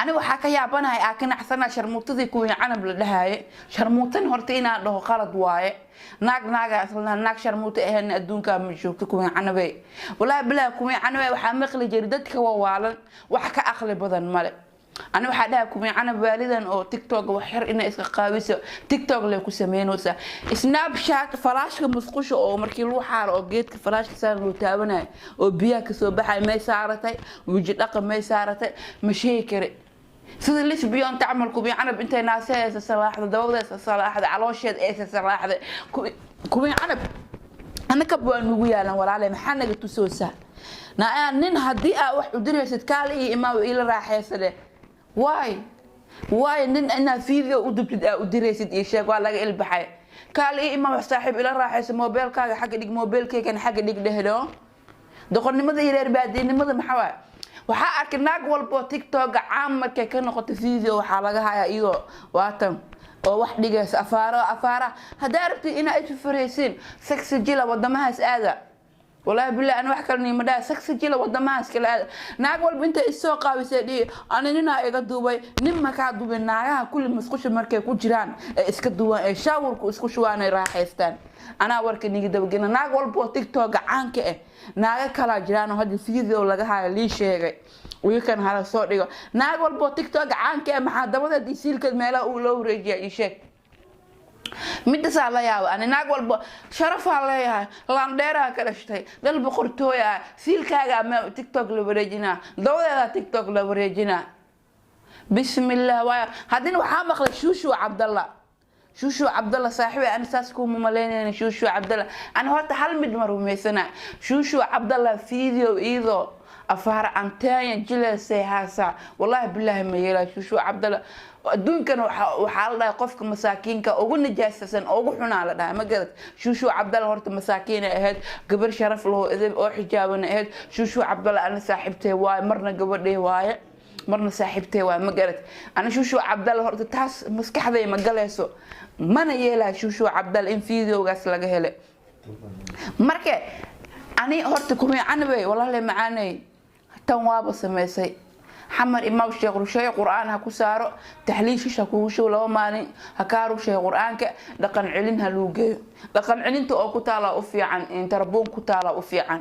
Ani waxaa ka yaabanahay aa ka nacsana sharmuutadii Kuwii Canab la dhahaaye. Sharmuutan horta inaan dhaho qalad waaye. Naag naaga isla naag sharmuuta ahayn adduunka ma joogto. Kuwii Canabey, walaahi bilaahi, Kuwii Canabey waxaa maqli jiray dadka wawaalan wax ka aqli badan male. Ani waxaa dhahay Kuwii Canab waalidan oo TikTok wax yar inay iska qaawiso TikTok lay ku sameynaysaa. Snapchat falaashka musqusha oo markii lagu xaaro oo geedka falaashka saan loo taabanayo oo biyaha kasoo baxay may saaratay, weji dhaqa may saaratay, ma sheegi kare. Sida lesbian camal, Kuwii Canab intay naasaheesa salaaxda, dabadeesa salaaxda, caloosheed eesa salaaxda. Kuwii Canab annakab waa nugu yaalan. Walaale, maxaa naga tusoosaa? Naa nin haddii aa wax u diraysid, kaala iyo imaa ila raaxaysade. Waay waay, nin inaad video u dubtid aa u diraysid iyo sheeg, waa laga ilbaxay. Kaala iyo imaa, wax saaxiib ila raaxaysa, moobeelkaaga xagga dhig, moobeelkeygana xagga dhig dhehdo. Doqonnimada iyo reer baadiinimada maxaa waay? Waxaa arkay naag walbo TikToka caam markay ka noqoto video waxaa laga hayaa iyadoo waatan oo wax dhigaysa afaaro afaara. Haddaa rabtid inaa isfaraysiin, saksi jila wadamahaas aada. Walaahi billahi, ana wax kale niima dhaha, saksi jila wadamahaas kale aada. Naag walba intay isoo qaabisay dhihi ani ninaa iga duubay. Nin makaa duubay? Naagaha kulli musqusha markay ku jiraan ee iska duwan ee shaawarku isku shubaan ay raaxaystaan. Anaa warka niga dabagena. Naag walba oo TikToka caanka ah naaga kalaa jiraan oo hadda video laga hayo lii sheegay, wiilkan hala soo dhigo. Naag walba oo TikToka caanka ah maxaa dabadeed iyo siilkeed meelaha uu loo wareejiya? Ii sheeg. Midasaa la yaaba ani. Naag walba sharafaa leeyahay, laandheeraa ka dhashtay, dhal boqortooy ah, siilkaaga ama TikTok la wareejinaa, dabadeedaa TikTok la wareejinaa. Bismillah. Waaya haddina waxaa maqlay Shuushu Cabdalla. Shuushu Cabdalla, saaxiibe, ani saas kuma malaynayna. Shuushu Cabdalla, ani horta hal mid ma rumaysana. Shuushu Cabdalla video iyadoo afaar anteenya jileysay haasaa, wallahi bilaahi ma yeelaa. Shuushu Cabdalla adduunkan waxaa la dhahay qofka masaakiinka ugu najaasasan, ugu xunaa la dhahay, ma garad? Shuushu Cabdalla horta masaakiinay ahayd, gabar sharaf laho, edeb oo xijaabana ahayd. Shuushu Cabdalla ana saaxiibtay waaye, marna gabadhay waaye, marna saaxiibtay waaye, ma garad? Ana Shuushu Cabdalla horta taas maskaxday ma galayso, mana yeelaa Shuushu Cabdalla in videogaas laga helay. Marka ani horta Kumii Canabey, walaale macaaney, tan waaba samaysay. Xamar imaam sheekh rusheeye qur-aan ha ku saaro, taxliishish ha kugu shubo, 2 maalin ha kaa rusheeye qur-aanka, dhaqan celin ha luu geeyo. Dhaqan celinta oo ku taala u fiican, tarabuun ku taala u fiican.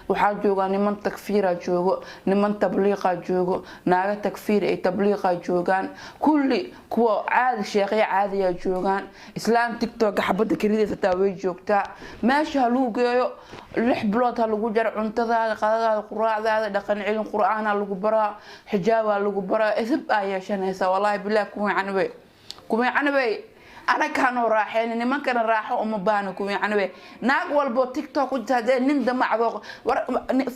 Waxaa joogaa niman takfiira joogo, niman tabliiqa joogo, naaga takfiir ay tabliiqa joogaan, kulli kuwa caadi sheekhya caadiya joogaan. Islaam TikTok xabadda karidaysa taa way joogtaa. Meesha ha lagu geeyo, 6 bilood ha lagu jaro cuntadaada, qadadaada, quraacdaada, dhaqan celin qur-aan ha lagu baraa, xijaab ha lagu baraa, isib aa yeeshanaysa. Wallaahi bilaah, Kuwii Canabey, Kuwii Canabey, anakaanoo raaxeen, nimankana raaxo uma baahna. Kuwii Canabe, naag walbo TikTok ku jirta haddee nin damacdo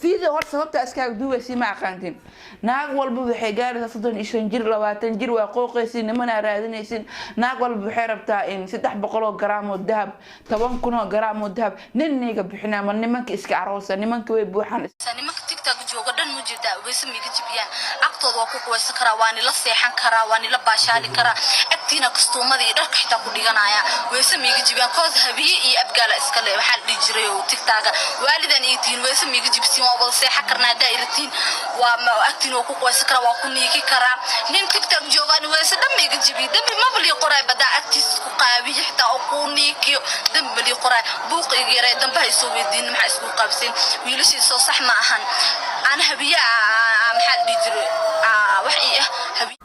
video hor sababta iskaaga duubaysi ma aqaantin. Naag walba waxay gaaraysaa 35 jir, 20 jir, waa qooqaysin, nimanaa raadinaysin. Naag walba waxay rabtaa in 300 oo garaam oo dahab, 10,000 oo garaam oo dahab. Nin niga bixinaa ma? Nimanka iska aroosa, nimanka way buuxaan. Nimanka TikTok jooga dhan ma jirtaa weyse miiga jibiyaan. Agtooda waa ku quwaysan karaa, waa nila seexan karaa, waa nila baashaali karaa, agtiina kastuumada iyo dharka xitaa ku dhiganaya, weyse miiga jibiyaan. Koos habiye iyo abgaala iskale waxaa la dhihi jiray oo TikToka waalidan iyo tihiin, weyse miiga jibisiin, waa wada seexan karnaa haddaa iratiin, waa agtiina waa ku quwaysan karaa, waa ku niiki karaa. Nin TikTok joogaan weyse dhan miiga jibiyo, dambi maba lii qoraay. Badaa agtiis ku qaabiyo xitaa oo ku niikiyo, dambi ma lii qoraay. Buuq iga yaray, dambaha isoo weydiin maxaa isku qaabseen wiilashiisoo sax ma ahan. Ana habiye maxaa la dhihi jiray wax ii ah habiye.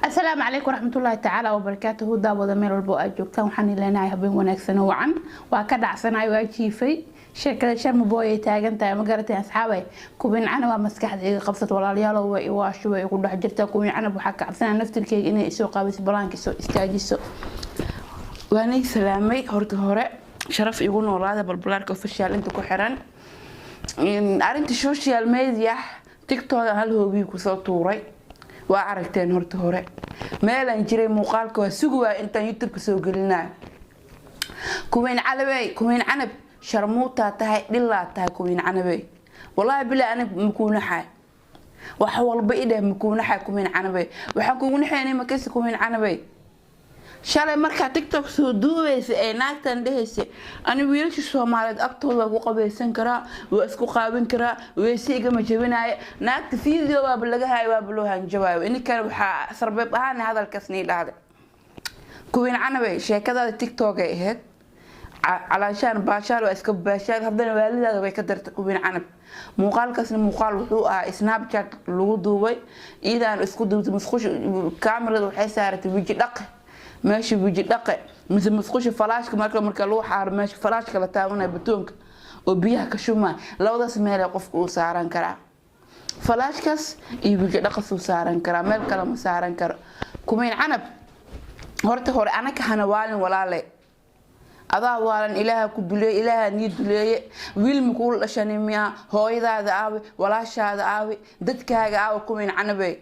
Asalaamu calaykum waraxmatullaahi tacaala wabarakaatuhu. Daawada meel walba oo aad joogtaan, waxaan leenahay habeen wanaagsan oo wacan. Waa ka dhacsanaay, waa jiifay. Sheekada Sharma Boy ay taagan tahay, ma garatay asxaabay? Kubincana waa maskaxda iga qabsat, walaalayaal, way iwaasho, way igu dhex jirtaa. Kubincana waxaa ka cabsanaa naftirkeyga inay isoo qaabiso, balaanka isoo istaajiso. Waanay salaamay horta hore, sharaf igu noolaada. Balbalaarka Official inta ku xiran, arrinta social media TikTok hal hoobii kusoo tuuray waa aragteen. Horta hore meelaan jiray, muuqaalka waa sugi waay intaan YouTube-ka soo gelinaa. Kuwiin Calabey, Kuwiin Canab, sharmuutaa tahay, dhilaa tahay. Kuwiin Canabey, wallaahi bilaa, anig makuunaxay, wax walba idheh, makuunaxay. Kuwiin Canabey, waxaan kugu naxaynay makasi. Kuwiin Canabey, Shalay markaa TikTok soo duubaysa ee naagtan dhehaysa ani wiilasha Soomaaliyeed agtooda waa ku qabaysan karaa, waa isku qaabin karaa, weyse igama jabinaayo. Naagta video waaba laga hayo, waaba loo hanjabaayo. Ininkan waxaa sarbeeb ahaan hadalkaas nii dhahday. Kuwiin Canabey, sheekadaada TikTok ay ahayd calaashaan baashaal, waa iska baashaal. Haddana waalidaada way ka dartay Kuwiin Canab. Muuqaalkaasna muuqaal wuxuu ahaa Snapchat lagu duubay, iyadaan isku duubtay musqusha. Kaamirada waxay saaratay weji dhaqe, meesha weji dhaqe mise musqusha falaashka marka lagu xaaro, meesha falaashka la taabanayo, batoonka oo biyaha ka shumaya, labadaas meel ee qofka uu saaran karaa, falaashkaas iyo weji dhaqasuu saaran karaa, meel kale ma saaran karo. Kuwiin Canab, horta hore anaka hana waalin walaale, adaa waalan. Ilaaha ku duleeye, Ilaaha nii duleeye. Wiil makuula dhashani miyaa? Hooyadaada aawe? Walaashaada aawe? Dadkaaga aawe? Kuwiin Canabey,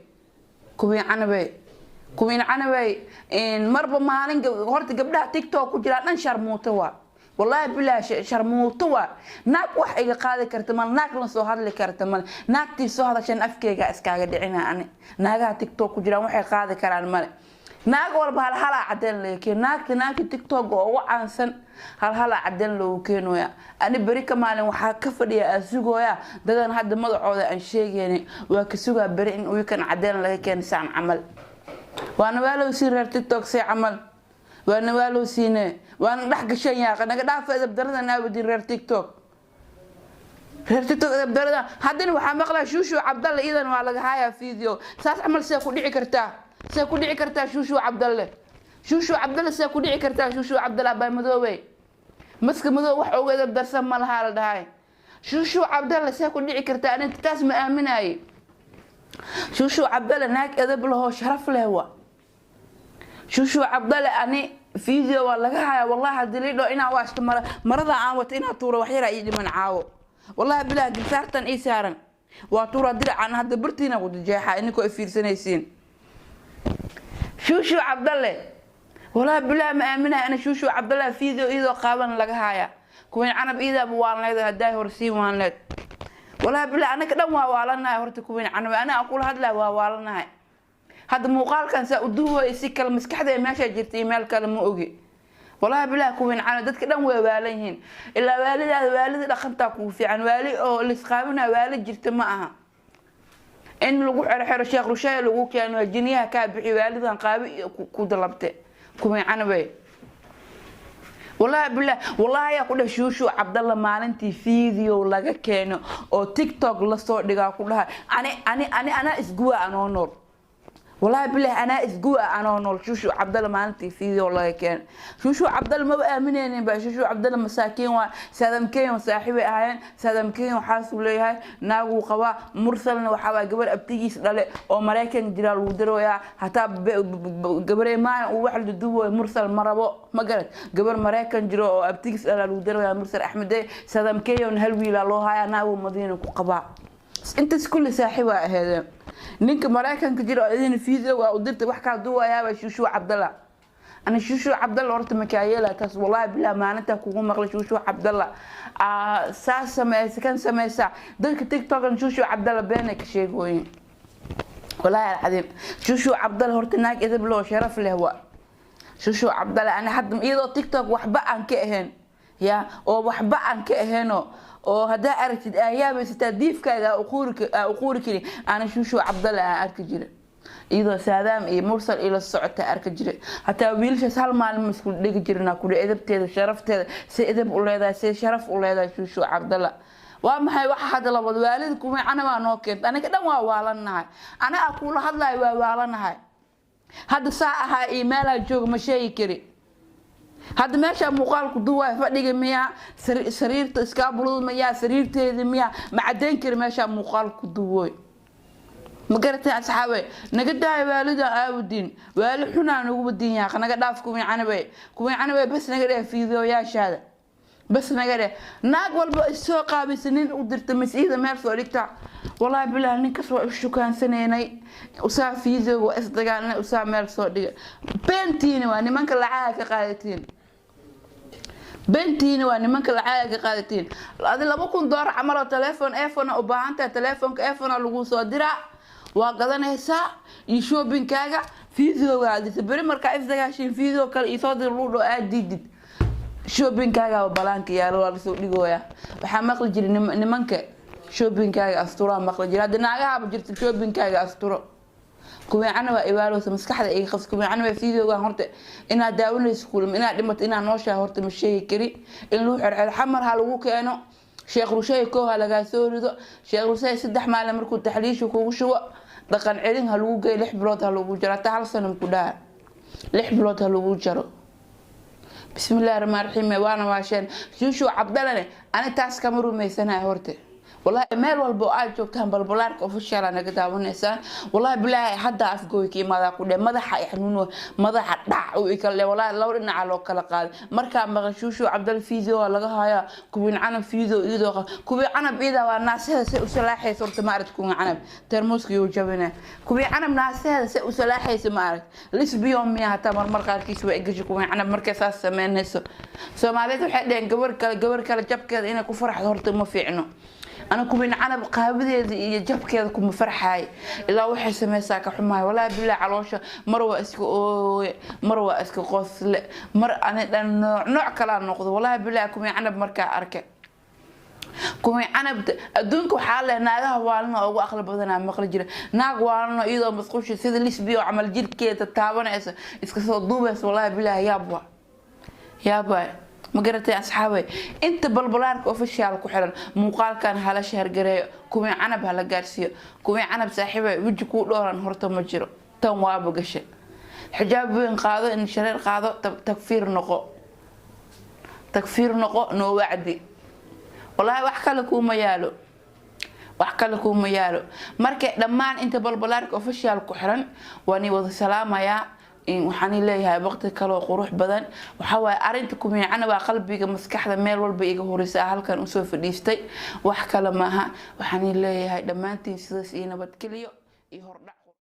Kuwiin Canabey, Kuwiin Canabey, marba maalin horta gabdhaha TikTok ku jiraa dhan sharmuuto waa, wallaahi bilaahi sharmuuto waa. Naag wax iga qaadi karta mal, naag la soo hadli karta mal. Naagtii soo hadashan afkeyga iskaaga dhicina. Ani naagaha TikTok ku jiraan waxay qaadi karaan male. Naag walba halhalaa cadeen laga keeno. Naagta TikTok oo ugu caansan halhalaa cadeen loogu keenooya. Ani beri ka maalin waxaa ka fadhiya aa sugooya dadan hadda magacooda aan sheegaynin, waa ka sugaa beri in wiikan cadeen laga keeno saan camal. Waana waa loo siin reer TikTok see camal, waana waa loo siine, waana dhex gashan yaaqa. Naga dhaafa edab daradan aabadin reer TikTok, reer TikTok edab darada. Haddana waxaa maqlaa Shuushu Cabdalle iidan waa laga hayaa video saas camal. See ku dhici kartaa? See ku dhici kartaa Shuushu Cabdalle? Shuushu Cabdalle, see ku dhici kartaa? Shuushu Cabdalle abaa madoobey, maska madoob wax uga edab darsan ma lahaa la dhahay. Shuushu Cabdalle, see ku dhici kartaa? Aninta taas ma aaminaye. Shuushu Cabdalle naag edab lahoo sharaf leh wa Shuushu Cabdalle. Ani video waa laga hayaa, wallahi hadii liidho inaa waashto marada aan wato inaa tuuro wax yaraa ii dhiman caawo. Wallahi bilaah, gilsaartan ii saaran waa tuura, diracan hadda bartiina ku jeexa ininkoo i fiirsanaysiin. Shuushu Cabdalle, wallahi bilaah ma aaminahay ana. Shuushu Cabdalle video iyadoo qaaban laga hayaa. Kuwiin Canab iidaaba waan leedahay, haddaay horsiin waan leed. Wallahi bilaah, anaka dhan waa waalanahay horta. Kuwiin Canab, ana aan kula hadlahay waa waalanahay. Hadda muuqaalkan saa u duuhooy si kale maskaxda ee meeshaa jirta iyo meel kale ma ogi. Wallahi bilaah, kuwiin Canab, dadka dhan way waalan yihiin. Ilaa waalidaada waalida dhaqantaa kugu fiican. Waali oo lisqaabinaa waali jirta ma aha in lagu xero xero Sheekh Rushaay lagu keeno jiniyaha kaa bixi waalidan qaabi ku dalabte. Kuwiin Canabey, wallahi bilah, wallahi ayaa ku dheh Shuushu Cabdalla maalintii video laga keeno oo TikTok lasoo dhigaa ku dhahay ani anaa isguwa anoo nool. Wallahi bilah, anaa isguwa anoo nool. Shuushu Cabdalla maalintii video laga keeno, Shuushu Cabdalla maba aaminaynin ba. Shuushu Cabdalla masaakiin waa, Saadam Kenya saaxiibay ahaayeen. Saadam Kenya waxaasuu leeyahay naaguu qabaa, Mursalna waxaa waay gabar abtigiis dhale oo Maraykan jiraa lagu darooyaa. Hataa gabarey maalin uu wax la duduwayo Mursal ma rabo, ma garad? Gabar Maraykan jiro oo abtigiis dhalaa lagu darooyaa Mursal Axmede. Saadam Kenyana hal wiilaa loo hayaa, naaguu Madiina ku qabaa. Intaas kulli saaxiib waa aheedeen. Ninka Maraykanka jira oo idin video waa u dirtay wax kaa duwayaaba Shuushu Cabdalla. Ana Shuushu Cabdalla horta makaayeela taas. Wallahi bilaa, maalinta kugu maqlay Shuushu Cabdalla saas sameysa kan sameysa, dadka TikTokan Shuushu Cabdalla beenay ka sheegooyin. Wallahi alcadiim, Shuushu Cabdalla horta naag edeb loo sharaf leh wa Shuushu Cabdalla. Ana hadda iyadoo TikTok waxba aan ka ahayn ya oo waxba aan ka ahaynoo oo haddaa aragtid aayaabaysataa diifkaaga aa uquuri karin, ana Shuushu Cabdalle aan arki jira iyadoo Saadaam iyo Mursal ila socota arki jiray. Hataa wiilashaas hal maalin ma isku dhigi jirin kudhi. Edabteeda, sharafteeda, say edab u leedahay, say sharaf u leedahay Shuushu Cabdalla. Waa maxay waxa hadda labad waalid kuma cana waa noo keenta? Aniga dhan waa waalanahay, ana aa kula hadlayo waa waalanahay. Hadda saa ahaa iyo meelaa jooga ma sheegi kari. Hadda meeshaa muuqaalku duwaay fadhiga miyaa, sariirta iskaabulada miyaa, sariirteeda miyaa, ma cadeyn kari meeshaa muuqaalku duwooy. Ma garatay asxaabe? Naga daaya waalida aawdiin, waali xunaa nagu wadin yaaq. Naga dhaaf Kuwii Canabe, Kuwii Canabe, bas naga dheh fiidooyaashaada, bas naga dheh. Naag walba isoo qaabaysa nin u dirta mas-iida meel soo dhigta. Wallaahi bilaah, ninkas waa ishukaansaneynay, usaa fiidooga waa isdagaalnay, usaa meel soo dhiga. Beentiina waa nimanka lacaga ka qaadatiin, beentiina waa nimanka lacaga ka qaadatiin. Adi $2000 camal oo telephone iPhone u baahan tahay, telefoonka iPhone lagu soo diraa, waa gadanaysaa iyo shoppingkaaga. Videoga aad beri markaa isdagaashiin, video kale isoo dir lagu dhaho, aad diidid, shoppingkaaga balaanka yaalo, waa lasoo dhigooyaa. Waxaa maqli jiray nimanka "shoppingkaaga asturaa" maqli jira. Hadda naagahaaba jirta "shoppingkaaga asturo". Kumeecana waa ibaalowsa, maskaxda iga qabs. Kumeecana waa videogan horta inaad daawanayso kulma, inaad dhimato, inaad nooshahay horta ma sheegi kari. In lagu xerxero Xamar ha lagu keeno, Sheekh Rushay koow ha lagaa soo rido. Sheekh Rushay 3 maalin markuu taxliisha kugu shubo, dhaqan celin ha lagu geeyo, 6 bilood ha lagu jaro, hataa hal sano ku dhaha, 6 bilood ha lagu jaro. Bismillahi raxmaan raxiim. Waana waasheen Shuushu Cabdalane. Ani taas kama rumaysanahay horte. Wallahi meel walba oo aad joogtaan, Balbalaarka Official naga daawanaysaan. Wallahi bilaahi hadda Afgooy ka imaadaa ku dhe, madaxa i xanuun, madaxa dhac u ikale. Wallahi laba dhinaca loo kala qaaday markaa maqal Shuushu Cabdal video laga hayaa, Kuwiin Canab video iyadoo Kuwiin Canab iyada waa naasaheeda say u salaaxaysa horta. Ma arag Kuwiin Canab termoska yuu jabina. Kuwiin Canab naasaheeda say u salaaxaysa, ma arag lesbian miya? Hataa marmar qaarkiis waa igasha Kuwiin Canab markay saas sameynayso. Soomaaliyeed waxay dhaheen gabar kale jabkeeda inay ku faraxdo horta ma fiicno. Ana Kuwiin Canab qaabadeeda iyo jabkeeda kuma farxaay, ilaa waxay sameysaa ka xumaay. Walaahi bilaa caloosha mar waa iska ooye, mar waa iska qosle, mar ani dhan nooc nooc kalaa noqdo. Walaahi bilaa Kuwiin Canab markaa arke, Kuwiin Canab adduunka waxaa leh naagaha waalna ugu aqli badanaa maqli jira. Naag waalno iyadoo masqusha sida lisbi oo camal jirkeeda taabanaysa iska soo duubaysa. Walaahi bilaa yaab wa yaab waay. Ma garatay asxaabay? Inta Balbalaarka Official ku xiran, muuqaalkan hala share gareeyo, Kuwii Canab hala gaarsiiyo. Kuwii Canab saaxiibay, weji kuu dhooran horta ma jiro. Tan waaba gashay. Xijaab weyn qaado, in shareer qaado, takfiir noqo, takfiir noqo, noo wacdi. Wallaahi wax kale kuuma yaalo, wax kale kuuma yaalo. Marka dhammaan inta Balbalaarka Official ku xiran waan wada salaamayaa. Waxaan leeyahay waqti kaloo qurux badan. Waxaa waaye arrinta Kumiicana waa qalbiga, maskaxda, meel walba iga horeysa halkan usoo fadhiistay, wax kale maaha. Waxaan leeyahay dhammaantiin sidaas iyo nabadgeliyo iyo hordhac.